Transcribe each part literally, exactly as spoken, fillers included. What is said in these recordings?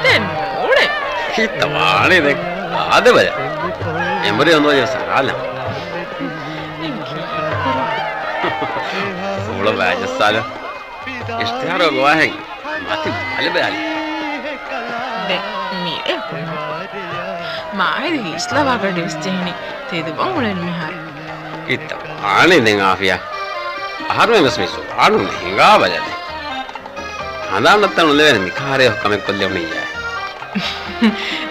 ދެން ނޫޅެ. ކިތަ ވާނެ ދެން؟ އާދެ ބަލަ. އެނބުރި އޮންނަ ވަޖެ ސަރާލަ. ދެން ކީއްކުރު؟ ފޫޅަ ބައިޖައްސާލަ. އިޝްތިހާރު ގޮވާހެން މަތި ބަލި ބަލި. ދެން މިރޭ ކުރިން މާހިރު ހީސްލަވާ ގަޑިވެސް ޖެހެނީ ތެދުވަން އުޅެން މިހާރު. ކިތަ ވާނެ ދެން އާފިޔާ؟ އަހަރުމެން ވެސް މި ޒުވާނުން ހިނގާ ބަލަދޭ. ހަނދާން ނައްތަން ނުލެވޭނެ މިކަހަލަ ކަމެއް ކޮށްލެވުނިއްޔާ.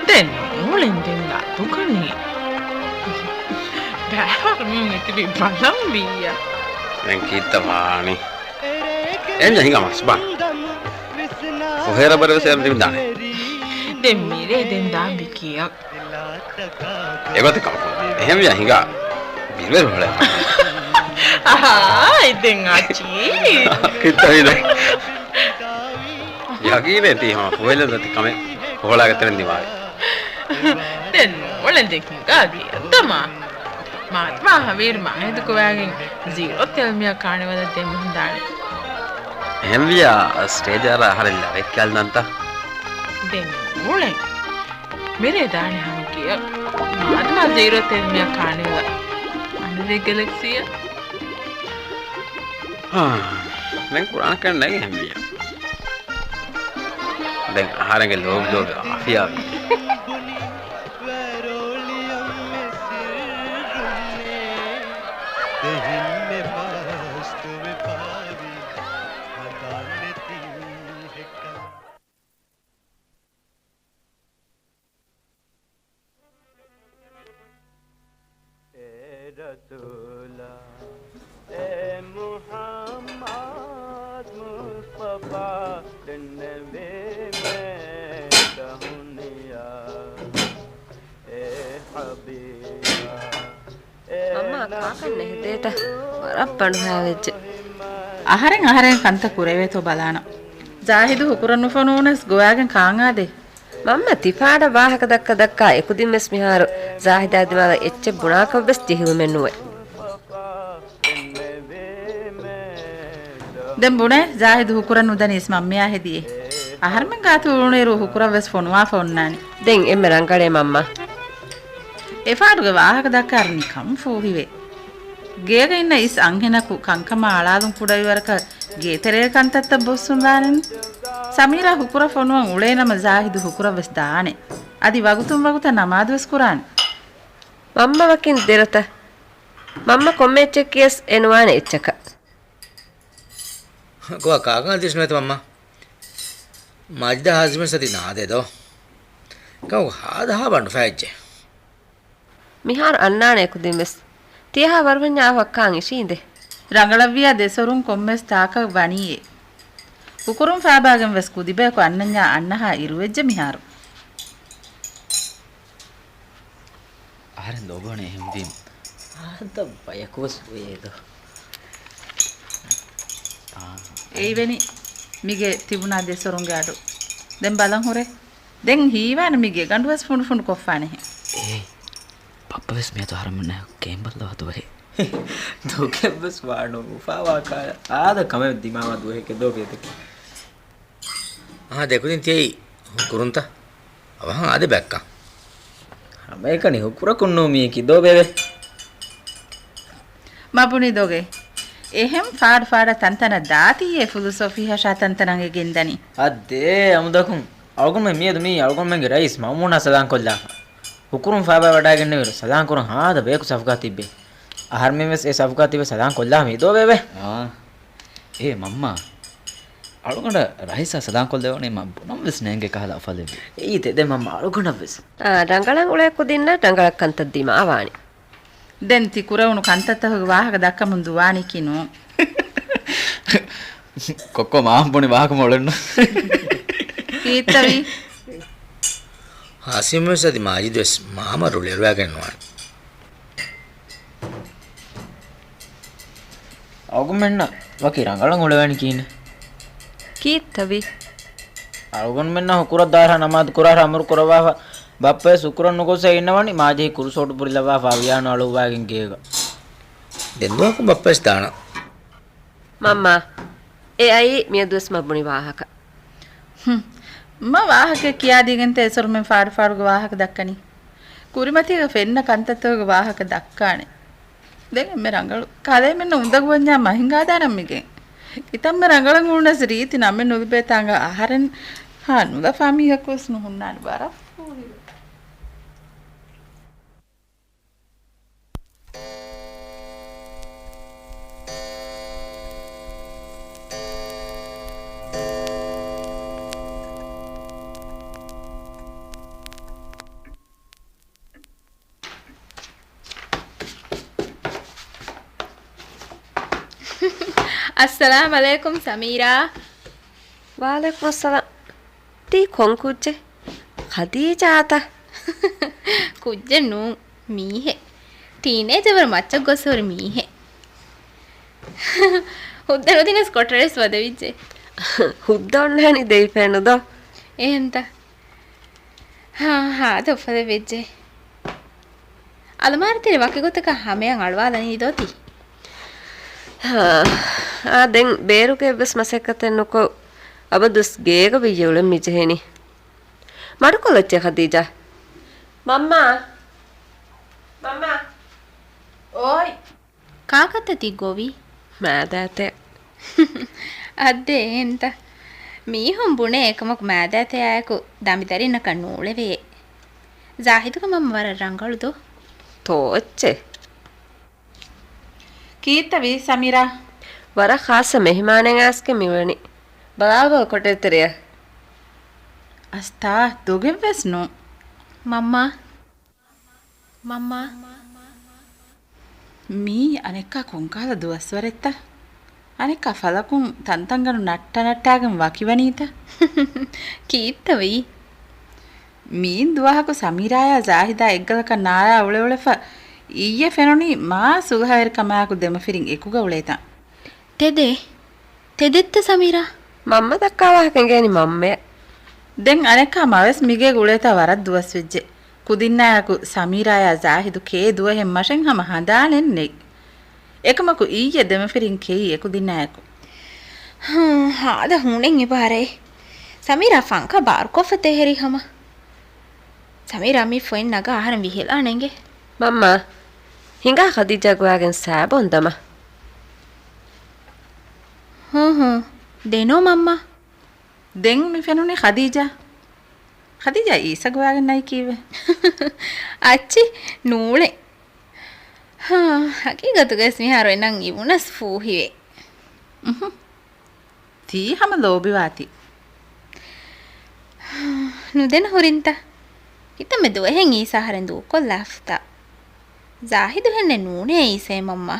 ދެން ނޫޅެން ދެން ލަދުކަނީ. ބައިވަރު މި މިތިބީ ބަލަން ވިއްޔާ. ދެން ކީއްތަ ވާނީ؟ އެންޖަ ހިނގާ މަސްބާ. ފޮހެ ރަބަރެއް ވެސް އެރަން ތިބިދާނެ. ދެން މިރޭ ދެން ދާ ބިކިޔަށް. އެގޮތަށް ކަމަކު. އެހެންވިޔާ ހިނގާ ބިރުވެރި ހޮޅޭ. އަހާ، ދެން އަޗީ. ކިތަވިދެ. ޔަގީނޭ ތީ ހަމަ ފުވެލެން ދަތި ކަމެއް ހޮޅާގެ ތެރެން ދިމާވި. ދެން ނޫޅެން ދެކި ގާގި އަތަމާ. މާތްމާ ހަވީރު މާހިދު ކުވާގެން ޒީރޯ ތެލްމިޔާ ކާނެވަލަށް ދެމުން ދާނެ. އެހެންވިޔާ ސްޓޭޖާރާ އަހަރެން ލަވެއް ކިޔަލް ދަންތަ؟ ދެން ނޫޅެން. މިރޭ ދާނެ ހަމަ ކިޔަ. މާދަމާ ޒީރޯ ތެރެ މިޔާ ކާނެވަ. އަނެއް ގެލެކްސީއަށް. ހާ، ދެން ކުރާނެ ކަން ނެގެ ހެންވިޔަ. ދެން އަހަރެންގެ ލޯބި ލޯބި އާފިޔާވީ. ދެހިންމެ މާސްތު ވެފާވީ ހަނދާން ނެތި ހެއްކަލަ. އޭ ރަސޫލާ، އޭ މުޙައްމަދު މުޞްޠަފާ، ދެންނެވީމޭ ކަހުނިޔާ، އޭ ޙަބީބާ. މަންމާ ކާކަށް ނެހެދޭތަ؟ ވަރަށް ބަނޑުހައިވެއްޖެ. އަހަރެން އަހަރެން ކަންތައް ކުރެވޭތޯ ބަލާނަން. ޒާހިދު ހުކުރަން ނުފޮނުވުނަސް ގޮވާގެން ކާން އާދޭ؟ މަންމަ ތިފާޑަށް ވާހަކަ ދައްކަ ދައްކާ އެކުދިން ވެސް މިހާރު ޒާހިދާ ދިމާލަށް އެއްޗެއް ބުނާކަށް ވެސް ޖެހިލުމެއް ނުވޭ. ދެން ބުނޭ، ޒާހިދު ހުކުރަން ނުދަނީސް މަންމަޔާ ހެދިއޭ. އަހަރެމެން ގާތު އުޅުނުއިރު ހުކުރަށް ވެސް ފޮނުވާފަ އޮންނާނީ. ދެން އެންމެ ރަނގަޅޭ މަންމާ. އެފާޑުގެ ވާހަކަ ދައްކާއިރު ނިކަން ފޫހިވޭ. ގޭގަ އިންނަ އިސް އަންހެނަކު ކަންކަމާ އަޅާލުން ކުޑަވި ވަރަކަށް ގޭތެރޭގެ ކަންތައްތައް ބޮއްސުން ވާނެން. ސަމީރާ ހުކުރަށް ފޮނުވަން އުޅޭނަމަ ޒާހިދު ހުކުރަށް ވެސް ދާނެ. އަދި ވަގުތުން ވަގުތަށް ނަމާދު ވެސް ކުރާނެ. މަންމަ ވަކިން ދެރަތަ؟ މަންމަ ކޮންމެ އެއްޗެއް ކިޔަސް އެ ނުވާނެ އެއްޗަކަށް. ކޮއަ ކާކަށް ދިސް ނުވޭތަ މަންމަ؟ މާޖިދާ ހާޒިމަށް ސަތި ނާދޭ ދޯ. ކަމަކު ހާދަހާ ބަނޑު ފައެއްޖެ. މިހާރު އަންނާނެ އެކުދިން ވެސް. ތިޔަހާ ވަރުވަންޏާ އަހު އައްކާން އިށީނދެ. ރަނގަޅަށްވިޔާ ދެ ސޮރުން ކޮންމެސް ތާކަށް ވަނީއޭ. ހުކުރުން ފާބާގެން ވެސް ކުދިބަޔަކު އަންނަންޏާ އަންނަހާ އިރުވެއްޖެ މިހާރު. އަހަރެން ލޯބިވަނީ އެހެންވީމަ. ހާދަ ބަޔަކުވެސް ވޭދޯ. އާ. އެއިވެނި މިގެ ތިބުނާ ދެ ސޮރުންގެ އަޑު. ދެން ބަލަން ހުރޭ. ދެން ހީވާނެ މި ގެގަނޑުވެސް ފުނޑުފުނޑު ކޮށްފާނެހެން. އޭ، ބައްޕަވެސް މިއަދު އަހަރެމެންނާ ގޭން ބައްލަވާ ދުވަހެއް. ދޮގެއްވެސް ވާނު އުފާވާ ކާ، އާދަ ކަމެއް ދިމާވާ ދުވަހެކޭ ދޯ ބޭބެ. އާ، ދެކުދިން ތިޔައީ ހުކުރުންތަ؟ އަވަހަށް އާދެ ބައްކަން. ހަމައެކަނި ހުކުރަކުން ނޫ މީކީ ދޯ ބޭބެ. މަ ބުނި ދޮގެ. އެހެން ފާޑު ފާޑަށް ތަންތަނަށް ދާތީއޭ ފުލުސް އޮފީހަށާ ތަންތަނަށް އެ ގެންދަނީ. އައްދޭ އަމުދަކުން. އަޅުގަނޑުމެން މިއަދު މީ އަޅުގަނޑުމެންގެ ރައީސް މައުމޫނާ ސަލާން ކޮށްލާފަ. ހުކުރުން ފާބާ ވަޑާގެންނެވިރު ސަލާން ކުރަން ހާދަ ބަޔަކު ސަފުގާ ތިއްބޭ. އަހަރުމެން ވެސް އެ ސަފުގާ ތިބެ ސަލާން ކޮށްލާ މީ ދޯ ބޭބެ. އާ. އޭ މަންމާ. އަޅުގަނޑަށް ރައީސާ ސަލާން ކޮށްލެވުނީމަ ބުނަން ވެސް ނޭނގޭ ކަހަލަ އަފަލެއްވި. އެއީ ތެދެއް މަންމާ އަޅުގަނޑަށް ވެސް. އާ، ރަނގަޅަށް އުޅޭ ކުދިންނަށް ރަނގަޅަށް ކަންތައް ދިމާވާނެ. ދެން ތި ކުރެވުނު ކަންތައްތަކުގެ ވާހަކަ ދައްކަމުން ދުވާނީކީ ނޫން. ކޮއްކޮ މާ ބުނި ވާހަކަ މޮޅެއްނު. ކީއްތަވީ؟ ހާސިމް ވެސް އަދި މާޖިދު ވެސް މާމަ ރުޅިއަރުވާގެން ނުވާނެ. އަޅުގަނޑުމެންނަށް ވަކި ރަނގަޅަށް އުޅެވޭނެ ކިހިނެއް؟ ކީއްތަވީ؟ އަޅުގަނޑުމެންނަށް ހުކުރަށް ދާށާ ނަމާދު ކުރާށާ އަމުރު ކުރައްވާފަ، ބައްޕަވެސް ހުކުރަށް ނުގޮސް އެ އިންނަވަނީ މާޖިހި ކުރު ސޯޓު ބުރިލައްވާފަ އަވިޔާނު އަޅުއްވާގެން ގޭގަ. ދެން ދުވަހަކު ބައްޕަވެސް ދާނަން. މަންމާ، އެ އައީ މިއަދުވެސް މަ ބުނި ވާހަކަ. ހުން. މަ ވާހަކަ ކިޔާދީގެންތަ އެސޮރުމެން ފާޑުފާޑުގެ ވާހަކަ ދައްކަނީ؟ ކުރިމަތީގަ ފެންނަ ކަންތައްތަކުގެ ވާހަކަ ދައްކާނެ. ދެން އެންމެ ރަނގަޅު. ކަލޭމެންނަށް އުނދަގޫވަންޏާ މަ ހިނގާދާނަން މިގެން. ކިތަންމެ ރަނގަޅަށް ހޫނަސް ރީތި ނަމެއް ނުލިބޭ ތާނގަ އަހަރެން ހާ ނުލަފާ މީހަކުވެސް ނުހުންނާނެ. ވަރަށް ފޫހިވޭ. އައްސަލާމް ޢަލައިކުމް ސަމީރާ. ވަޢަލައިކުމް އައްސަލާމް. ތީ ކޮން ކުއްޖެއް؟ ޚަދީޖާތަ؟ ކުއްޖެއް ނޫން، މީހެއް. ޓީނޭޖަވަރު މައްޗަށް ގޮސް ހުރި މީހެއް. ހުއްދަ ނުދިނަސް ކޮޓަރިވެސް ވަދެވިއްޖެ. ހުއްދަ އޮންނާނީ ދެވިފައެއްނު ދޯ؟ އެހެންތަ؟ ހާ، ހާދަ އުފަލެއް ވެއްޖެ. އަލަމާރިތެރެ ވަކި ގޮތަކަށް ހަމަޔަށް އަޅުވާލަނީ ދޯތި؟ ހާ، އާ، ދެން ބޭރުގެ އެއްވެސް މަސައްކަތެއް ނުކޮށް، އަބަދުވެސް ގޭގަ ވިއްޔެ އުޅެން މިޖެހެނީ. މަޑުކޮށްލައްޗޭ ޚަދީޖާ. މަންމާ. މަންމާ. އޯއި. ކާކަށްތަ ތި ގޮވީ؟ މާދާތެ. އައްދޭ އެހެންތަ؟ މީހުން ބުނޭ އެކަމަކު މާދާތެޔާއެކު ދަމިދަރިންނަކަށް ނޫޅެވޭ. ޒާހިދުގެ މަންމަ ވަރަށް ރަނގަޅު ދޯ؟ ތޯ އެއްޗެއް. ކީއްތަ ވީ ސަމީރާ؟ ވަރަށް ޚާއްޞަ މެހިމާނެއް އައިސްގެން މިއުޅެނީ. ބަލާލަބަލަ ކޮޓަރިތެރެއަށް. އަސްތާ ދޮގެއްވެސް ނޫން. މަންމާ. މަންމާ. މީ އަނެއްކާ ކޮންކަހަލަ ދުވަސްވަރެއްތަ؟ އަނެއްކާ ފަލަކުން ތަންތަންގަނޑު ނައްޓަނައްޓާގެން ވަކިވަނީތަ؟ ކީއްތަ ވީ؟ މީން ދުވަހަކު ސަމީރާޔާ ޒާހިދާ އެއްގަލަކަށް ނާރާ އުޅެއުޅެފަ، އިއްޔެ ފެނުނީ މާ ސުލްހަވެރިކަމާއެކު ދެމަފިރިން އެކުގަ އުޅޭތަން. ތެދޭ؟ ތެދެއްތަ ސަމީރާ؟ މަންމަ ދައްކާ ވާހަކަ އެނގޭނީ މަންމަޔަށް. ދެން އަނެއްކާ މަވެސް މިގޭގަ އުޅޭތާ ވަރަށް ދުވަސްވެއްޖެ. ކުދިންނާއެކު ސަމީރާޔާ ޒާހިދު ކޭ ދުވަހެއް މަށެއް ހަމަ ހަނދާނެއް ނެތް. އެކަމަކު އިއްޔެ ދެމަފިރިން ކެއީ އެކުދިންނާއެކު. ހާދަ ހޫނެއް އެބަ ހަރައޭ. ސަމީރާ ފަންކާ ބާރުކޮށްފަ ތެހެރި ހަމަ. ސަމީރާ މި ފޮތް ނަގާ އަހަރެން ވިހިލާނެ އިނގޭ. މަންމާ، ހިނގާ ޚަދީޖާ ގޮވާގެން ސާބޯން ދަމާ. ހޫ ހޫ. ދެނޯ މަންމާ. ދެން މި ފެނުނީ ޚަދީޖާ. ޚަދީޖާ އީސަ ގޮވާގެން ނައި ކީއްވެ؟ އައްޗި ނޫޅެ. ހާ، ހަގީގަތުގަސް މިހާރު އެނަން އިވުނަސް ފޫހިވޭ. އުހު. ތީ ހަމަ ލޯބިވާތި. ނުދެން ހުރިންތަ؟ ކިތަންމެ ދުވަހެއް އީސަ އަހަރެން ދޫކޮށްލާފުތާ. ޒާހިދު ހެންނެއް ނޫނޭ އީސައޭ މަންމާ.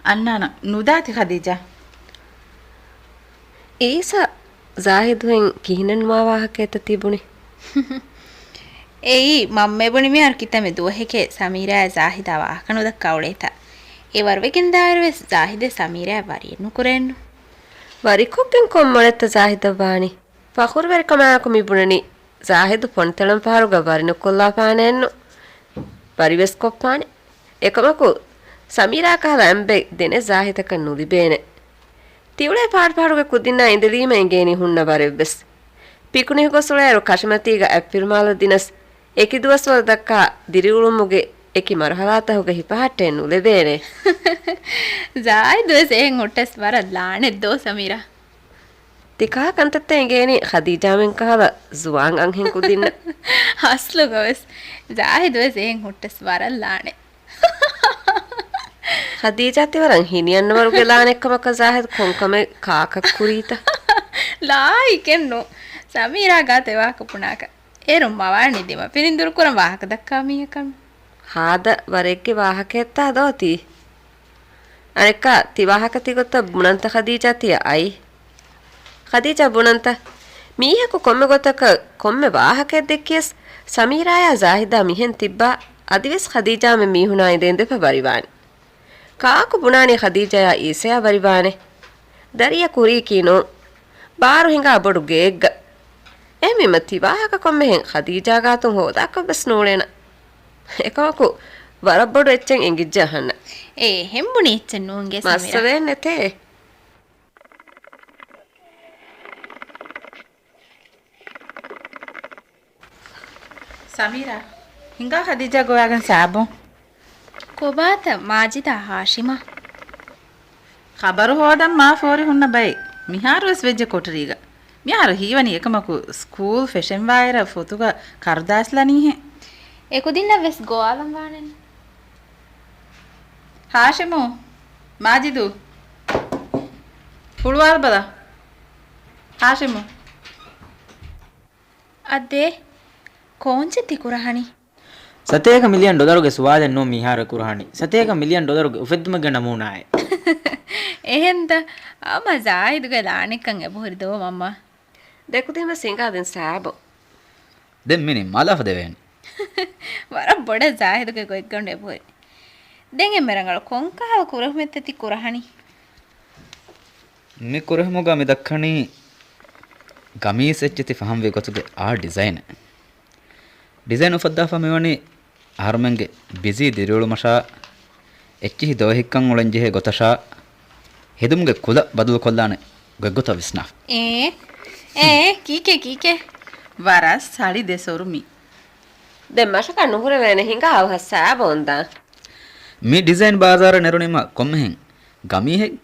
އަންނާނަން ނުދާތި ޚަދީޖާ. އީސަ ޒާހިދުހެން ކިހިނެއް ނުވާ ވާހަކައެއްތަ ތި ބުނި؟ އެއީ މަންމަ ބުނި މިހާރު ކިތަންމެ ދުވަހެކޭ ސަމީރާއާ ޒާހިދާ ވާހަކަ ނުދައްކާ އުޅޭތާ. އެ ވަރުވެގެން ދާއިރުވެސް ޒާހިދެއް ސަމީރާއަށް ވަރިއެއް ނުކުރޭނު. ވަރިކޮށްގެން ކޮން މޮޅެއްތަ ޒާހިދަށް ވާނީ؟ ފަޚުރުވެރިކަމާއެކު މި ބުނަނީ ޒާހިދު ފޮނިތަޅަން ފަހަރުގަ ވަރި ނުކޮށްލާފާނެއެއްނު. ވަރިވެސް ކޮށްފާނެ. އެކަމަކު، ސަމީރާ ކަހަލަ އަނބެއް ދެނެއް ޒާހިދަކަށް ނުލިބޭނެ. ތިއުޅޭ ފާޑުފާޑުގެ ކުދިންނާ އިނދެލީމަ އެނގޭނީ ހުންނަ ވަރެއްވެސް. ޕިކުނިކް ގޮސް އުޅޭއިރު ކަށިމަތީގަ އަތްފިލުމާލަށް ދިނަސް، އެކި ދުވަސްވަރު ދައްކާ ދިރިއުޅުމުގެ އެކި މަރުހަލާތަކުގަ ހިފަހައްޓައެއް ނުލެވޭނެ. ޒާހިދުވެސް އެހެން ހުއްޓަސް ވަރަށް ލާނެތް ދޯ ސަމީރާ؟ ތި ކާ ކަންތައްތައް އެނގޭނީ ޚަދީޖާމެން ކަހަލަ ޒުވާން އަންހެން ކުދިންނަށް. އަސްލުގަވެސް ޒާހިދުވެސް އެހެން ހުއްޓަސް ވަރަށް ލާނެ. ޚަދީޖާ ތި ވަރަށް ހިނިއަންނަ ވަރުގެ ލާނެއްކަމަކަށް ޒާހިދު ކޮންކަމެއް ކާކަށް ކުރީތަ؟ ލާއިކެއްނު. ސަމީރާ ގާތެއް ވާކަ ބުނާކަށް. އޭރުން މަވާނީ ދިމަފިރިން ދުރުކުރަން ވާހަކަ ދައްކާ މީހަކަށް. ހާދަ ވަރެއްގެ ވާހަކައެއްތާ ދޯ ތީ؟ އަނެއްކާ ތި ވާހަކަ ތި ގޮތަށް ބުނަންތަ ޚަދީޖާ ތިޔަ އައީ؟ ޚަދީޖާ ބުނަންތަ؟ މީހަކު ކޮންމެ ގޮތަކަށް ކޮންމެ ވާހަކައެއް ދެއްކިޔަސް ސަމީރާޔާ ޒާހިދާ މިހެން ތިއްބާ އަދިވެސް ޚަދީޖާމެން މީހުނާ އިނދެ އިނދެފަ ވަރިވާނެ. ކާކު ބުނާނީ ޚަދީޖާޔާ އީސަޔާ ވަރިވާނެ؟ ދަރިޔަކު ހުރީކީ ނޫން. ބާރު ހިނގާ ބޮޑު ގެއެއްގަ. އެހެންވީމަ ތި ވާހަކަ ކޮންމެހެން ޚަދީޖާ ގާތުން ހޯދާކަށްވެސް ނޫޅޭނަ. އެކަމަކު ވަރަށް ބޮޑު އެއްޗެއް އެނގިއްޖެ އަހަންނަށް. އޭ، އެހެން ބުނި އެއްޗެއް ނޫންގެ ސަމީރާ. މައްސަލައެއް ނެތޭ. ސަމީރާ، ހިނގާ ޚަދީޖާ ގޮވާގެން ސާބޯ. ކޮބާތަ މާޖިދާ ހާޝިމާ؟ ޚަބަރު ހޯދަން މާ ފޯރި ހުންނަ ބައެއް. މިހާރު ވެސް ވެއްޖެ ކޮޓަރީގަ. މިހާރު ހީވަނީ އެކަމަކު ސްކޫލް ފެށެންވާއިރަށް ފޮތުގަ ކަރުދާސް ލަނީހެން. އެކުދިންނަށް ވެސް ގޮވާލަން ވާނެން. ހާޝިމު، މާޖިދު، ހުޅުވާލަބަލަ. ހާޝިމު. އަދޭ، ކޯންޗެއް ތި ކުރަހަނީ؟ ސަތޭކަ މިލިއަން ޑޮލަރުގެ ސުވާލެއް ނޫން މީހާރު ކުރަހަނީ. ސަތޭކަ މިލިއަން ޑޮލަރުގެ އުފެއްދުމެއްގެ ނަމޫނާއެއް. އެހެންތަ؟ އަމަ ޒާހިދުގެ ލާނެއްކަން އެބަހުރި ދޯ މަންމާ. ދެކުދިން ވެސް ހިނގާ ދިން ސާބު. ދެން މި ނިންމާލާފަ ދެވޭނެ. ވަރަށް ބޮޑަށް ޒާހިދުގެ ގޮތްގަނޑު އެބަހުރި. ދެން އެންމެ ރަނގަޅު ކޮންކަހަލަ ކުރެހުމެއްތަ ތި ކުރަހަނީ؟ މި ކުރެހުމުގަ މި ދައްކަނީ ގަމީސް އެއްޗެތި ފަހަންވި ގޮތުގެ އާ ޑިޒައިނެއް. ޑިޒައިން އުފައްދާފަ މިވަނީ އަހަރުމެންގެ ބިޒީ ދިރިއުޅުމަށާ، އެއްޗިހި ދޯހިއްކަން އުޅެންޖެހޭ ގޮތަށާ، ހެދުމުގެ ކުލަ ބަދަލުކޮށްލާނެ ގޮތްގޮތަށް ވިސްނާފަ. އޭ، އޭ، ކީކޭ، ކީކޭ؟ ވަރަށް ސަޅި ދެ ސޮރު މީ. ދެން މަށަކަށް ނުހުރެވޭނެ ހިނގާ އަވަހަށް ސާބޯންދާ. މި ޑިޒައިން ބާޒާރަށް ނެރުނީމަ ކޮންމެހެން ގަމީހެއް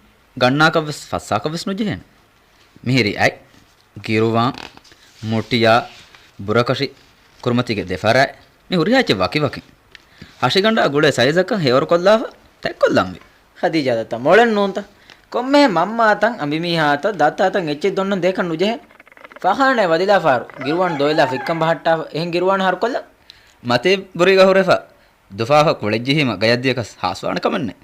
ގަންނާކަށްވެސް ފައްސާކަށްވެސް ނުޖެހޭނެ. މިހިރީ އަތް، ގިރުވާން، މުޓިޔާ، ބުރަކަށި، ކުރިމަތީގެ ދެފަރާތް، މި ހުރިހާ އެއްޗެއް ވަކިވަކިން. ހަށިގަނޑާ ގުޅޭ ސައިޒަކަށް ހެޔޮވަރުކޮށްލާފަ ތަތްކޮށްލަންވީ. ޚަދީޖާ ދައްތަ މޮޅެއް ނޫންތަ؟ ކޮންމެހެން މަންމާތަން އަނބިމީހާތައް ދައްތާތަން އެއްޗެއް ދޮންނަން ދޭކަށް ނުޖެހޭ. ފަހާނައެއް ވަދިލާފަ އަހަރު ގިރުވާން ދޮވެލާ ފިއްކަން ބަހައްޓާފަ އެހެން ގިރުވާން ހަރުކޮށްލަން. މަތީ ބުރީގަ ހުރެފަ ދުފާފަ ކުޅެއްޖެހީމަ ގަޔަށްދިޔަކަސް ހާސްވާނެ ކަމެއްނެތް.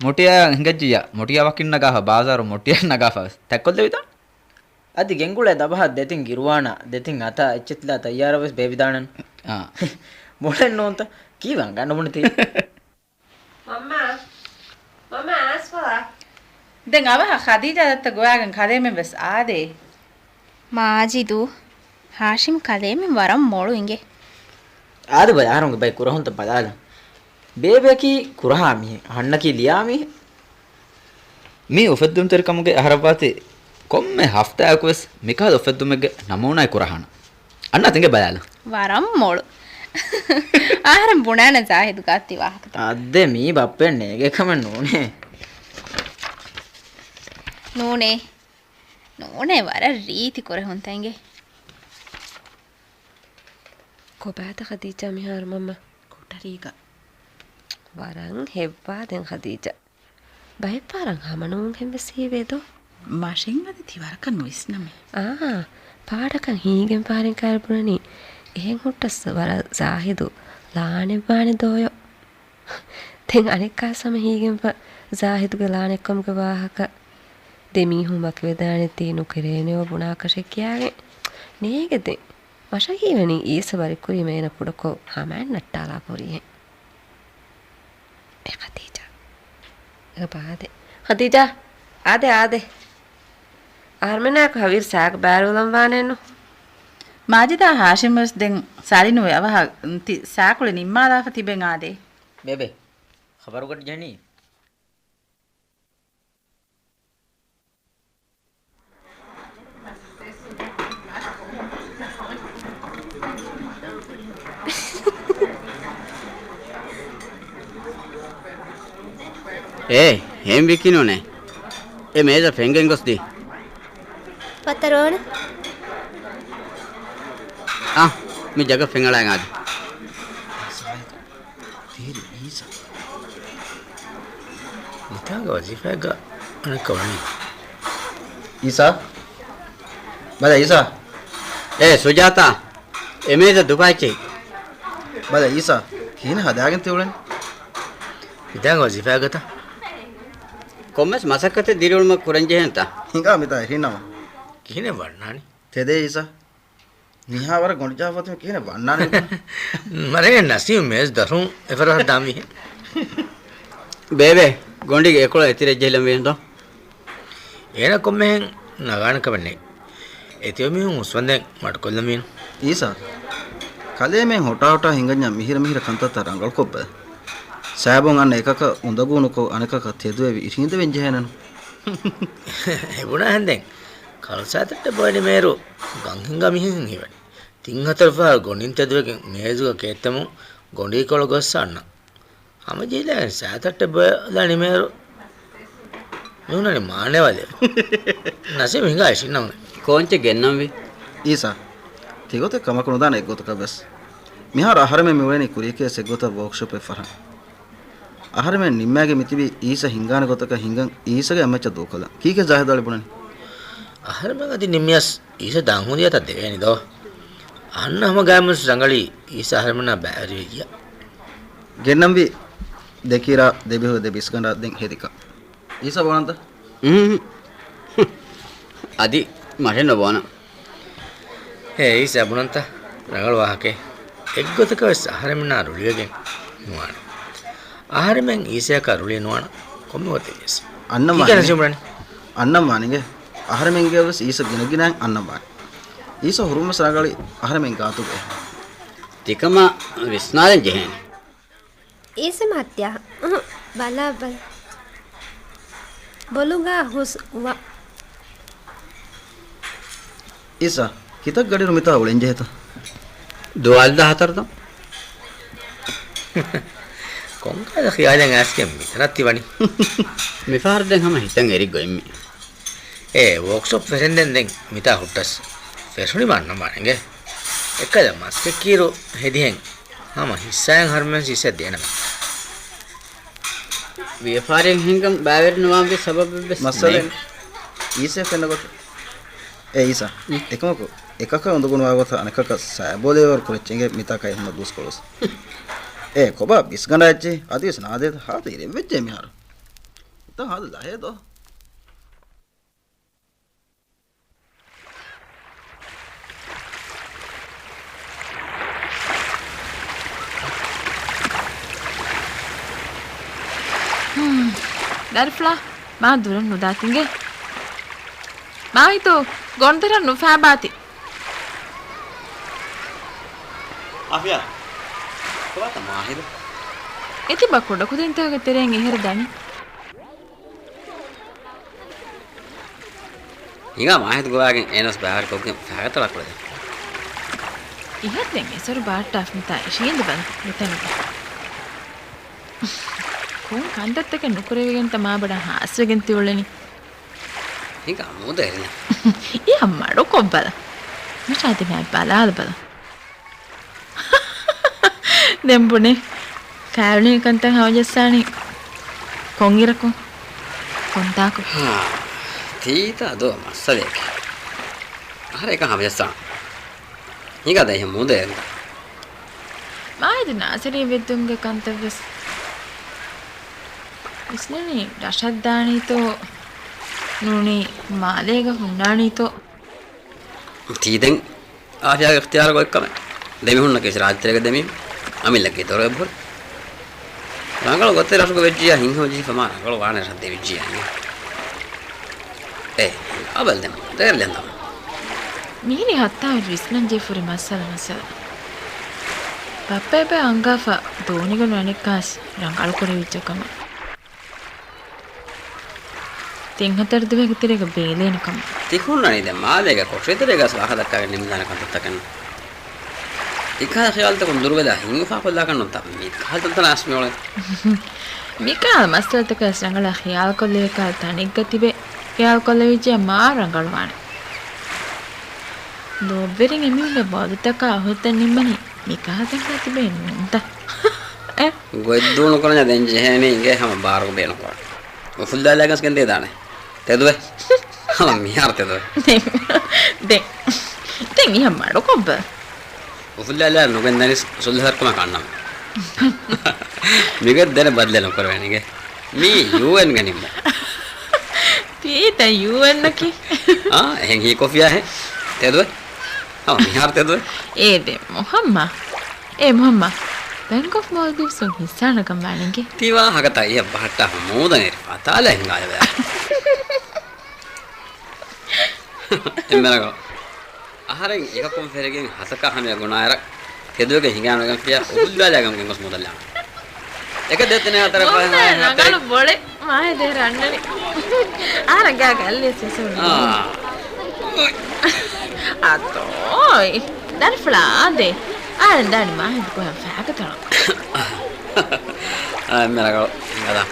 މުޓިޔާ ހިނގައްޖިއްޔާ، މުޓިޔާ ވަކިން ނަގާފަ ބާޒާރު މުޓިޔާ ނަގާފަ ވެސް ތަތްކޮށްލެވިދާނެ. އަދި ގެންގުޅޭ ދަބަހަށް ދެތިން ގިރުވާނާ، ދެތިން އަތާ އެއްޗެތިލާ ތައްޔާރަށް ވެސް ބޭބިދާނަން. އާ. މޮޅެއް ނޫންތަ؟ ކީވެ އަނގަ ނުބުނިތީ؟ މަންމާ، މަންމާ އާސްފަލާ. ދެން އަވަހަށް ޚަދީޖާ ދައްތަ ގޮވާގެން ކަލޭމެން ވެސް އާދޭ. މާޖިދު، ހާޝިމް ކަލޭމެން ވަރަށް މޮޅު އިނގޭ. އާދެ ބަލަ، އަހަރުންގެ ބައެއް ކުރަހުންތައް ބަލާލަން. ބޭބެއަކީ ކުރަހާ މީހެއް، އަހަންނަކީ ލިޔާ މީހެއް. މި އުފެއްދުންތެރިކަމުގެ އަހަރަށްވާތީ ކޮންމެ ހަފްތާއަކުވެސް މިކަހަލަ އުފެއްދުމެއްގެ ނަމޫނާއެއް ކުރަހާނަން. އަންނާ ތިނގެ ބަލާލަ. ވަރަށް މޮޅު. އަހަރެން ބުނާނެ ޒާހިދު ގާތި ވާހަކަތައް. އައްދެ މީ ބައްޕައެއް ނޭގޭ ކަމެއް ނޫނޭ. ނޫނޭ. ނޫނޭ ވަރަށް ރީތި ކުރެހުންތައް އިނގޭ. ކޮބާތަ ޚަދީޖާ މިހާރު މަންމަ؟ ކޮޓަރީގަ. ވަރަށް ހެއްވާ ދެން ޚަދީޖާ. ބައެއްފަހަރަށް ހަމަނުވުންހެން ވެސް ހީވޭ ދޯ؟ މަށެއް އަދި ތި ވަރަކަށް ނުވިސްނަމޭ. އާ، ޕާޑަކަށް ހީގެން ފަހަރެން ކައިރި ބުނަނީ އެހެން ހުއްޓަސް ވަރަށް ޒާހިދު ލާނެއްވާނެ ދޯޔޯ. ދެން އަނެއްކާސް ހަމަ ހީގެންފަ ޒާހިދުގެ ލާނެއްކަމުގެ ވާހަކަ. ދެ މީހުން ވަކިވެދާނެތީ ނުކެރޭނެޔޯ ބުނާކަށެއް ކިޔާގެން. ނޭގެ ދެން. މަށަށް ހީވަނީ އީސަ ވަރިކުރީމަ އޭނަ ކުޑަކޮށް ހަމައަށް ނައްޓާލާފަ ހުރިހެން. އޭ ޚަދީޖާ. އޭ ބާދެ. ޚަދީޖާ. އާދެ، އާދެ. އަހަރުމެނާއެކު ހަވީރު ސާގަ ބާރުލަން ވާނެއްނު. މާޖިދާ ހާޝިމް ވެސް ދެން ސާޅިނުވެ އަވަހަށް ތި ސާކުޅެ ނިންމާލާފަ ތިބެން އާދޭ. ބޭބެ، ޚަބަރުގަޑި ޖެހެނީ؟ އޭ، ހޭން ވިކި ނޫނޭ. އެ މޭޒަށް ފެންގެން ގޮސްދީ. ވައްތަރޯނެ. އާ، މި ޖަގަ ފެންއަޅާ އަދި. ތީރި އީސާ. ނިތާގެ ވަޒީފާއެއްގަ އަނެއްކާ ވަނީ. އީސާ. ބަލަ އީސާ. އޭ ސުޖާތާ. އެ މޭޒަށް ދުފާއެއްޗެހި. ބަލަ އީސާ. ކިހިނެއް ހަދާގެން ތިއުޅެނީ؟ ނިތާގެ ވަޒީފާއެއްގަތަ؟ ކޮންމެސް މަސައްކަތެއް ދިރިއުޅުމަށް ކުރަންޖެހޭނެތަ؟ ހިނގާ މިތާ އެހީނަމަ. ކިހިނެއް ވަންނާނީ؟ ތެދޭ އީސާ. މިހާ ވަރަށް ގޮނޑިޖަހާފަ އޮތީމަ ކިހިނެއް ވަންނާނެ މިތާ؟ މަރޭ ނަސީމް މޭޒު ދަށުން އެފަރާތް ދާންވީހެން. ބޭބެ، ގޮނޑިގެ އެކޮޅަށް އެތިރެއްޖެހިލަން ވީނުތޯ؟ އޭނަ ކޮންމެހެން ނަގާނެ ކަމެއް ނެތް. އެތިބެ މީހުން ހުސްވަންދެން މަޑުކޮށްލަންވީނު. އީސާ، ކަލޭމެން ހޮޓާ ހޮޓާ ހިނގަންޏާ މިހިރަ މިހިރަ ކަންތައްތައް ރަނގަޅުކޮށްބަލަ. ސައިބޯން އަންނަ އެކަކަށް އުނދަގޫނުކޮށް އަނެކަކަށް ތެދުވެވި ހިނދެވެން ޖެހޭނެނު. އެބުނާހެން ދެން ކަލް ސައިތައްޓެއް ބޮއެ ނިމޭއިރު ގަން ހިނގާ މިހެން ހީވަނީ. ތިން ހަތަރު ފަހަރު ގޮނޑިން ތެދުވެގެން މޭޒުގަ ކޭއްތަމުން ގޮނޑީކޮޅު ގޮއްސަ އަންނަ. ހަމަޖެހިލައިގެން ސައިތައްޓެއް ބޮއެލާ ނިމޭއިރު މިހުންނަނީ މާނައެއް ވަލެ. ނަސީމް ހިނގާ އިށީންނަމުނެ. ކޯންޗެއް ގެންނަންވީ؟ އީސާ، ތިގޮތެއް ކަމަކު ނުދާނެ އެއްގޮތަކަށް ވެސް. މިހާރު އަހަރެމެން މިއުޅެނީ ކުރިޔަކޭސް އެއްގޮތަށް ވޯކްޝޮޕެއް ފަށަން. އަހަރެމެން ނިންމާގެން މިތިބީ އީސަ ހިނގާނެ ގޮތަކަށް ހިނގަން އީސަގެ އެއްމައްޗަށް ދޫކޮށްލަން. ކީކޭ ޒާހިދު އަޅި ބުނަނީ؟ އަހަރެމެން އަދި ނިންމިޔަސް އީސަ ދާން ހުރިޔާތަ ދެވޭނީ ދޯ؟ އަންނަ ހަމަ ގާތްމުވެސް ރަނގަޅީ އީސަ އަހަރެމެންނާ ބައިވެރިވެއްޖިޔާ. ގެންނަންވީ ދެކިރާ ދެބިހުރި ދެ ބިސްގަނޑާ ދެން ހެދިކަން. އީސަ ބޯނަންތަ؟ އުނހު. އަދި މަށެއް ނުބޯނަން. އޭ އީސަ ބުނަންތަ؟ ރަނގަޅު ވާހަކައެއް. އެއްގޮތަކަށް ވެސް އަހަރެމެންނާ ރުޅިވެގެން ނުވާނެ. އަހަރެމެން އީސައަކާ ރުޅި ނުވާނަ ކޮންމެ ގޮތެއް ވިޔަސް. އަންނަ ކީކޭ މާނަ ނަސީމް ބުނަނީ؟ އަންނަ މާނަ އިނގޭ. އަހަރެމެންގެ ވެސް އީސަ ގިނަގިނައިން އަންނަ މާނަ. އީސަ ހުރުން ވެސް ރަނގަޅީ އަހަރެމެން ގާތުގައި. ތިކަމާ ވިސްނާލަން ޖެހޭނެ. އީސަ މަހަށް ތިޔަ. އުހު، ބަލާ، ބަލާ. ބޮލުގާ ހުސް ވަ. އީސަ، ކިތައް ގަޑިއިރު މިތާ އުޅެން ޖެހޭތަ؟ ދުވާލު ދާ ހަތަރު ދަން. ކޮންކަހަލަ ޚިޔާލެއް އައިސްގެން މިތަނަށް ތި ވަނީ؟ މިފަހަރު ދެން ހަމަ ހިތަށް އެރި ގޮތްމި. އޭ، ވޯކްޝޮޕް ފެށެންދެން ދެން މިތާ ހުއްޓަސް ފެށުނީމަ އަންނަ މާނަ އިނގޭ. އެއްކަލަ މަސްކެއްކިއިރު ހެދިހެން ހަމަ ހިއްސާއިން އަހަރެމެން އީސައަށް ދޭނަމޭ. ވިޔަފާރިއެއް ހިނގަން ބައިވެރި ނުވާންވީ ސަބަބެއް ވެސް މައްސަލައެއް ނެތް. އީސައަށް ފެންނަ ގޮތަށް. އޭ އީސަ، އުން. އެކަމަކު އެކަކަށް އުނދަގޫނުވާ ގޮތަށް އަނެކަކަށް ސައިބޯލައިވަރު ކުރައްޗި އިނގޭ މިތާ ކައިހުންނަ ދުވަސްކޮޅުވެސް. އޭ ކޮބާ ބިސްގަނޑާ އެއްޗެއް އަދިވެސް ނާދޭތަ؟ ހާދަ އިރެއްވެއްޖެ މިހާރު. ތަ ހާދަ ލަހޭ ދޯ. ހުން. ދަރިފުޅާ، މާ ދުރަށް ނުދާތިނގޭ. މާހިތު، ގޮނޑުދަރަށް ނުފާބާތި. އާފިޔާ، ކޮބާތަ މާހިރު؟ އެތިބަ ކުޑަކުދިންތަކުގެ ތެރެއިން އެހެރަ ދަނީ. ހިނގާ މާހިތު ގޮވާގެން އޭނަސް ބައިވެރިކޮށްގެން ފަހަގަތަޅާ ކުޅެދެން. އިހަށް ދެން އެސޮރު ބާއްޓާފަ މިތާ އިށީނދެ ބަލަ މިތަނުގަ. ކޮން ކަންތައްތަކެއް ނުކުރެވިގެންތަ މާބޮޑަށް ހާސްވެގެން ތިއުޅެނީ؟ ހިނގާ މޫދު އެރިލަ. އިހަށް މަޑުކޮށްބަލަ. މި ޝާދިމާ ބަލާލަބަލަ. ދެން ބުނޭ، ފައިވެނި ކަންތައް ހަމަޖައްސާނީ ކޮންއިރަކު؟ ކޮންތާކު؟ ހާ، ތީތަ ދޯ މައްސަލައެކޭ. އަހަރެން އެކަން ހަމަޖައްސާނަން. ހިނގާ ދެން މޫދު އެރިލަ. މާހިތު ނާސިރީ ވެއްދުމުގެ ކަންތައްވެސް. ވިސްނަނީ ރަށަށް ދާނީތޯ، ނޫނީ މާލޭގަ ހުންނާނީތޯ. ތީ ދެން އާފިޔާގެ އިޚްތިޔާރު ގޮތްކަމެއް. ދެމީހުންނަކީ ރާއްޖެތެރޭގެ ދެމީހުން. އަމިއްލަ ގެދޮރު އެބަހުރި. ރަނގަޅު ގޮތެއް ރަށުގަ ވެއްޖިޔާ ހިތްހަމަޖެހިފަ މާ ރަނގަޅު ވާނެ ރަށަށް ދެވިއްޖިޔާ އިނގޭ. އޭ، އާބަލް ދެން ދޭރިލެން ދަމު. މިހިރީ ހައްތާވެރި ވިސްނަން ޖެހިފަ ހުރި މައްސަލަ މައްސަލަ. ބައްޕަ އެބަ އަންގާފަ ދޯނިގަނޑު އަނެއްކާސް ރަނގަޅު ކުރެވިއްޖެ ކަމަށް. ތިން ހަތަރު ދުވަހެއްގެ ތެރޭގަ ބޭލޭނެ ކަމަށް. ތި ހުންނަނީ ދެން މާލޭގަ ކޮޓަރި ތެރޭގަސް ވާހަކަ ދައްކާގެން ނިމިދާނެ ކަންތައްތަކެއް ނޫން. ތިކަހަލަ ޚިޔާލުތަކުން ދުރުވެލާ ހިނގުފާ ކޮށްލާކަށް ނޫންތަ މިކަހަލަ ތަންތަނަށް އައިސް މިއުޅެނީ. މިކަހަލަ މައްސަލަތަކަށް ވެސް ރަނގަޅަށް ޚިޔާލުކޮށްލެވޭ ކަހަލަ ތަނެއްގަ ތިބެ ޚިޔާލުކޮށްލެވިއްޖެ މާ ރަނގަޅުވާނެ. ލޯބިވެރިން އެމީހުންގެ ބައްދަތަކާ އަހުރެތައް ނިންމަނީ މިކަހަލަ ތަންތަނަށް ތިބެ ނޫންތަ؟ އެ؟ ގޮތްދޫނުކުރަންޏާ ދެން ޖެހޭނީ އިނގޭ ހަމަ ބާރުގަ ބޭނުންކުރަން. އުފުއްލާލާގެން ގެންދަވާނެ. ތެދުވެ. ހަމަ މިހާރު ތެދުވެ. ދެން، ދެން، ދެން މިހާ މަޑުކޮށްބަ. އުފުއްލާލާ ނުގެންދަނީސް ސުލްހަތަކުމަށް ކަންނަމެ. މިގޮތް ދެނެ ބަދަލެއް ނުކުރެވޭނެ އިނގޭ. މީ ޔޫއެންގެ ނިންމުން. ތީ ދެން ޔޫއެންއަކީ؟ އާ، އެހެން ހީކޮށްފިޔާ ހެން. ތެދުވެ. ހަމަ މިހާރު ތެދުވެ. އޭ ދެން މުހައްމާ. އޭ މުހައްމާ. ބެންކް އޮފް މޯލްޑިވްސުން ހިއްސާނަކަން ވާނެ އިނގޭ. ތި ވާހަކަތައް އިހަށް ބަހައްޓާފަ މޫދަނެރި ފަތާލަ ހިނގާލެވެ. އެންމެ ރަނގަޅު. އަހަރެން އެކަކުން ފެރިގެން ހަތަކާ ހަމަޔަށް ގުނާއިރަށް ތެދުވެގެން ހިނގާނުވެގެންފިޔާ އުފުއްލާލާގެން ގޮސް މުދަލާނެ. އެކަ ދެ ތިނެ ހަތަރ ފަހެ ހަތައެއް. ރަނގަޅު ބޮޅެ. މާހިދޭ ރަންނަނީ. އާ ރަނގާ ގައްލި ސެސުން. އާ. އަތޯއި. ދަނިފުޅާ އާދޭ. އާ ދާނި މާހިދު ކޮހަން ފާގަތަޅަ. އާ މެ ރަނގަޅު. އަދާ.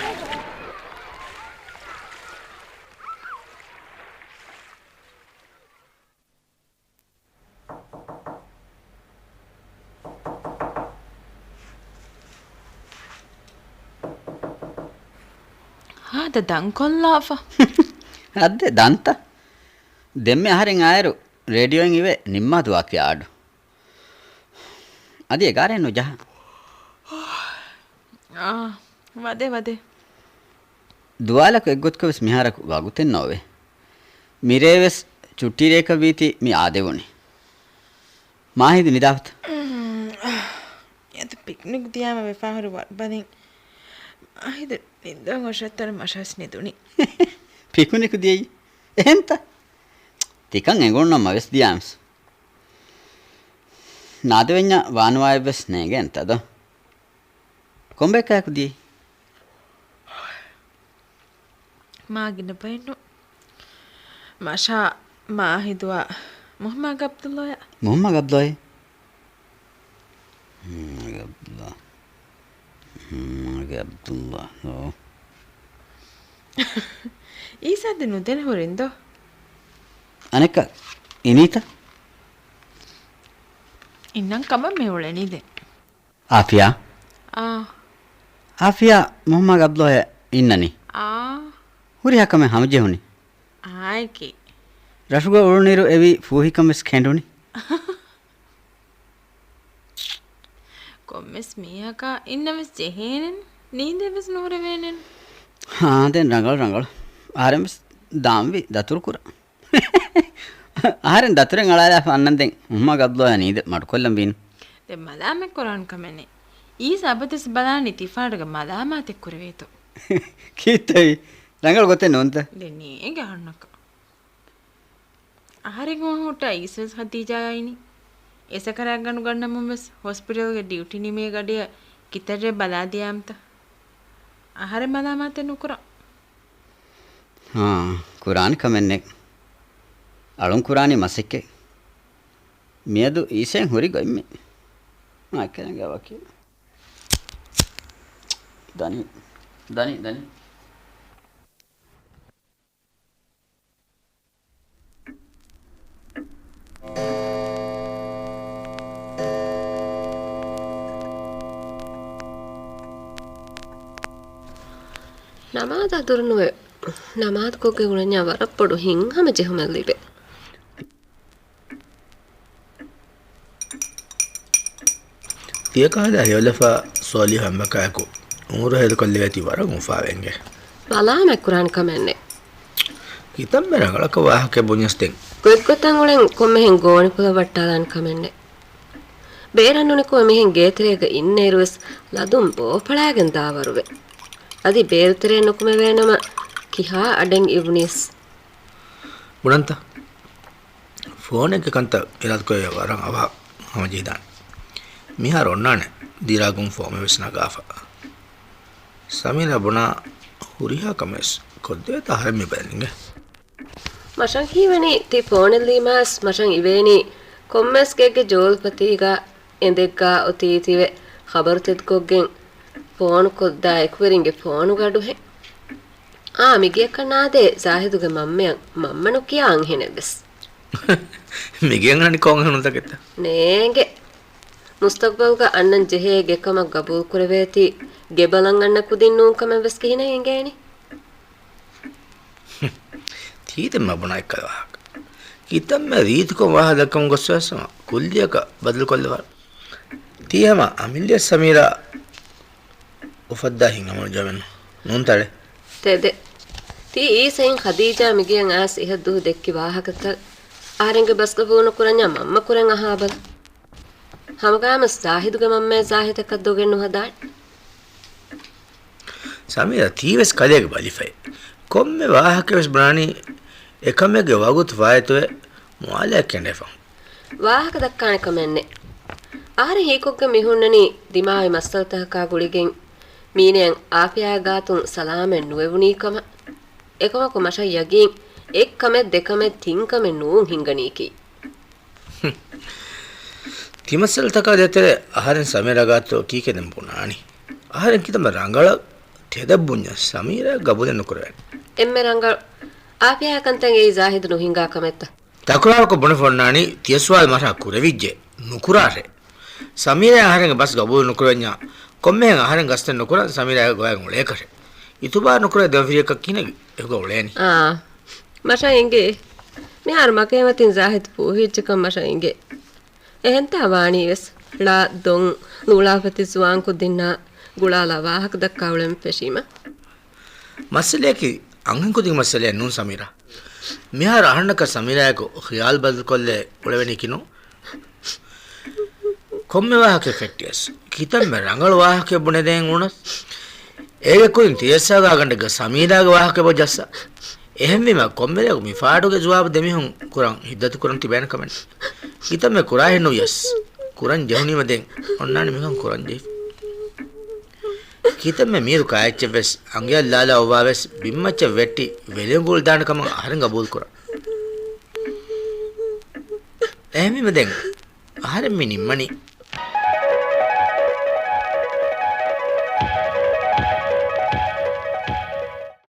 ހާދަ ދަން ކޮށްލާފަ. ހައްދެ ދަންތަ؟ ދެންމެ އަހަރެން އާއިރު ރޭޑިއޯއިން އިވޭ ނިންމާދުވާ ކިޔާ އަޑު. އަދި އެގާރައެއް ނުޖަހާ. އާ، ވަދެ، ވަދެ. ދުވާލަކު އެއްގޮތަކަށް ވެސް މިހާރަކު ވަގުތެއް ނޯވޭ. މިރޭ ވެސް ޗުއްޓީ ރޭކަށް ވީތީ މި އާދެވުނީ. މާހިދު ނިދާފަތަ؟ އުނހު. އެދު ޕިކްނިކް ދިޔާމަ ވެފާހުރި ވަރުބަލިން މާހިދު ނިންދަން އޮށައްތަނަ މަށަސް ނިދުނީ. ޕިކުނިކު ދިޔައީ؟ އެހެންތަ؟ ތިކަން އެނގުނުނަމަ ވެސް ދިޔާމެސް. ނާދެވެންޏާ ވާނުވާއެއްވެސް ނޭނގޭނެތަ ދޯ؟ ކޮންބައެއްކާކު ދިޔައީ؟ މާ ގިނަ ބައެއްނު. މަށާ މާހިދުއާ މުހައްމާގެ އަބްދުﷲ. މުހައްމާގެ އަބްދުﷲ؟ މުހައްމާގެ އަބްދުﷲ. މުހައްމާގެ އަބްދުﷲ. އޯ. އީސާ ދެ ނުދެނެ ހުރިން ދޯ؟ އަނެއްކާ އިނީތަ؟ އިންނަން ކަމަށް މި އުޅެނީ ދެން. އާފިޔާ؟ އާ. އާފިޔާ މުހައްމާގެ އަބްދުﷲ އިންނަނީ؟ އާ. ހުރިހާ ކަމެއް ހަމަޖެހުނީ؟ އާއެކޭ. ރަށުގަ އުޅުނުއިރު އެވީ ފޫހިކަން ވެސް ކެނޑުނީ. ކޮންމެސް މީހަކާ އިންނަން ވެސް ޖެހޭނެން، ނީނދެ ވެސް ނުހުރެވޭނެން. ހާ، ދެން ރަނގަޅު ރަނގަޅު. އަހަރެން ވެސް ދާންވީ ދަތުރު ކުރަން. އަހަރެން ދަތުރެއް އަޅާލާފަ އަންނަން ދެން މުހައްމާގެ އަބްދުﷲ ނީނދެ މަޑުކޮށްލަން ވީނު. ދެން މަލާމަތް ކުރާން ކަމެއް ނެތް. އީސް އަބަދުވެސް ބަލާނީ ތިފާޑުގަ މަލާމާތެއް ކުރެވޭތޯ. ކީއްތައީ؟ ރަނގަޅު ގޮތެއް ނޫންތަ؟ ދެން ނޭނގެ އަހަންނަކަށް. އަހަރެން ހުއްޓާ އީސް ވެސް ހަދީޖާއާ އިނީ. އެސަކަރާތް ގަނޑު ގަންނަމުން ވެސް ހޮސްޕިޓަލްގެ ޑިއުޓީ ނިމޭ ގަޑިއަށް ކިތައްރޭ ބަލާދިޔާމްތަ؟ އަހަރެން މަލާމާތެއް ނުކުރާ. ހާ، ކުރާނެ ކަމެއް ނެތް. އަޅުން ކުރާނީ މަސައްކަތް. މިއަދު އީސައިން ހުރި ގޮތްމި. އާ، އެކަނި ގަވަކި. ދަނީ، ދަނީ، ދަނީ. ނަމާދާ ދުރުނުވެ، ނަމާދުކޮށްގެން އުޅެންޏާ ވަރަށް ބޮޑު ހިތްހަމަޖެހުމެއް ލިބޭ. ތިޔަ ކާލަ ހެޔޮލަފާ ސޯލިހު އެނބަކާއެކު އުމުރު ހޭދަކޮށްލެވޭތީ ވަރަށް އުފާވެންގެ. މަލާމަތްކުރާނެ ކަމެއް ނެތް. ކިތަންމެ ރަނގަޅަކަށް ވާހަކަ ބުންޏަސް ދެން. ގޮތްގޮތަށް އުޅެން ކޮންމެހެން ގޯނި ކުލަ ވައްޓާލާނެ ކަމެއް ނެތް. ބޭރަށް ނުނިކުމެ މިހެން ގޭތެރޭގަ އިންނައިރުވެސް ލަދުން ބޯފަޅާގެން ދާވަރުވޭ. އަދި ބޭރުތެރެއަށް ނުކުމެވޭނަމަ ކިހާ އަޑެއް އިވުނީސް. ބުނަންތަ؟ ފޯނެއްގެ ކަންތައް އިރާދަކުރެއްވިއްޔާ ވަރަށް އަވަހަށް ހަމަޖެހިދާނެ. މިހާރު އޮންނާނެ ދިރާގުން ފޯމެއް ވެސް ނަގާފަ. ސަމީރާ ބުނާ ހުރިހާ ކަމެއް ވެސް ކޮށްދެވޭތަ އަހަރެން މި ބަލަން އިނގޭ. މަށަށް ހީވަނީ ތި ފޯނެއް ލީމާސް މަށަށް އިވޭނީ ކޮންމެސް ގެއްގެ ޖޯލުފަތީގަ އެނދެއްގާ އޮތީ ތިވެ ޚަބަރު ތެދުކޮށްގެން ފޯނު ކޮށްދާ އެކުވެރިންގެ ފޯނުގަ އަޑުހެން. އާ، މިގެއަކަށް ނާދޭ ޒާހިދުގެ މަންމައަށް މަންމަ ނުކިޔާ އަންހެނެއްވެސް. މިގެއަށް އަންނަނީ ކޮން އަންހެނުންތަކެއްތަ؟ ނޭނގެ. މުސްތަގްބަލްގަ އަންނަން ޖެހޭ ގެކަމަށް ގަބޫލުކުރެވޭތީ، ގެ ބަލަން އަންނަ ކުދިން ނޫން ކަމެއްވެސް ކިހިނެއް އެނގޭނީ؟ ތީ ދެން މަ ބުނާ އެއްކަލަ ވާހަކަ. ކިތަންމެ ރީތިކޮށް ވާހަކަ ދައްކަމުން ގޮސްފައިސް ކުއްލިއަކަށް ބަދަލުކޮށްލަވާ. ތީ ހަމަ އަމިއްލަ ސަމީރާ އުފައްދާ ހިތްހަމަނުޖަމެއް ނޫންތަ އަޅެ؟ ތެދެއް. ތީ އީސައިން ޚަދީޖާ މިގެއަށް އައިސް އިހަށްދުހު ދެއްކި ވާހަކަތައް އަހަރެންގެ ބަސްގަ ފޫނުކުރަންޏާ މަންމަ ކުރަން އަހާބަލަ. ހަމަގާމަސް ޒާހިދުގެ މަންމައަށް ޒާހިދަކަށް ދޮގެއް ނުހަދާނެ. ސަމީރާ ތީވެސް ކަލޭގެ ބަލިފައެއް. ކޮންމެ ވާހަކަވެސް ބުނާނީ އެކަމެއްގެ ވަގުތު ފާއިތުވެ މުއާލަޔަށް ކެނޑޭފަ. ވާހަކަ ދައްކާނެ ކަމެއް ނެތް. އަހަރެން ހީކޮށްގެން މި ހުންނަނީ ދިމާވި މައްސަލަތަކަކާ ގުޅިގެން މީނައަށް އާފިޔާގެ ގާތުން ސަލާމަތް ނުވެވުނީ ކަމަށް. އެކަމަކު މަށަށް ޔަގީން އެއްކަމެއް ދެކަމެއް ތިންކަމެއް ނޫން ހިނގަނީކީ. ތިމައްސަލަތަކާ ދޭތެރޭ އަހަރެން ސަމީރާ ގާތު ކީކޭ ދެން ބުނާނީ؟ އަހަރެން ކިތަންމެ ރަނގަޅަށް ތެދަށް ބުންޏަސް ސަމީރާ ގަބޫލެއް ނުކުރެވޭނެ. އެންމެ ރަނގަޅު. އާފިޔާ ކަންތައް އެއީ ޒާހިދު ނުހިނގާ ކަމެއްތަ؟ ތަކުރާރުކޮށް ބުނެފަ އޮންނާނީ ތިޔަ ސުވާލު މަށަށް ކުރެވިއްޖެ. ނުކުރާށޭ. ސަމީރާ އަހަރެންގެ ބަސް ގަބޫލު ނުކުރެވެންޏާ ކޮންމެހެން އަހަރެން ގަސްތެއް ނުކުރަން ސަމީރާގެ ގޮވައިގެން އުޅޭކަށެއް. އިތުބާރު ނުކުރޭ ދެމަފިރިޔަކަށް ކިހިނެއް އެކުގަ އުޅޭނީ. އާ، މަށަށް އެނގޭ. މިހާރު މަގޭ މަތިން ޒާހިދު ފޫހިއްޖެކަން މަށަށް އެނގޭ. އެހެންތާ ވާނީވެސް ޅާ ދޮން ނޫޅާފަތި ޒުވާން ކުދިންނާ ގުޅާލާ ވާހަކަ ދައްކާ އުޅެން ފެށީމަ. މައްސަލަޔަކީ އަންހެން ކުދިންގެ މައްސަލައެއް ނޫން ސަމީރާ. މިހާރު އަހަންނަކަށް ސަމީރާއެކު ޚިޔާލު ބަދަލުކޮށްލެ އުޅެވެނީކީ ނޫން. ކޮންމެ ވާހަކައެއް ފެއްޓިޔަސް، ކިތަންމެ ރަނގަޅު ވާހަކައެއް ބުނެދޭން އުޅުނަސް، އޭގެ ކުރިން ތިޔައްސާގާގަނޑެއްގަ ސަމީރާގެ ވާހަކައެއް ބޮ ޖައްސާ. އެހެންވީމަ ކޮންމެ ރެއަކު މި ފާޑުގެ ޖުވާބު ދެމީހުން ކުރަން ހިތްދަތި ކުރަން ތިބޭނެ ކަމެއް. ކިތަންމެ ކުރާހެއް ނުވިޔަސް، ކުރަން ޖެހުނީމަ ދެން އޮންނާނެ މިކަން ކުރަން ޖެހިފަ. ކިތަންމެ މީރު ކާއެއްޗެއްވެސް އަނގަޔަށް ލާލާ އޮއްވާވެސް ބިންމައްޗަށް ވެއްޓި ވެލިއުނގޫޅި ދާނެ ކަމަށް އަހަރެން ގަބޫލު ކުރާ. އެހެންވީމަ ދެން އަހަރެން މި ނިންމަނީ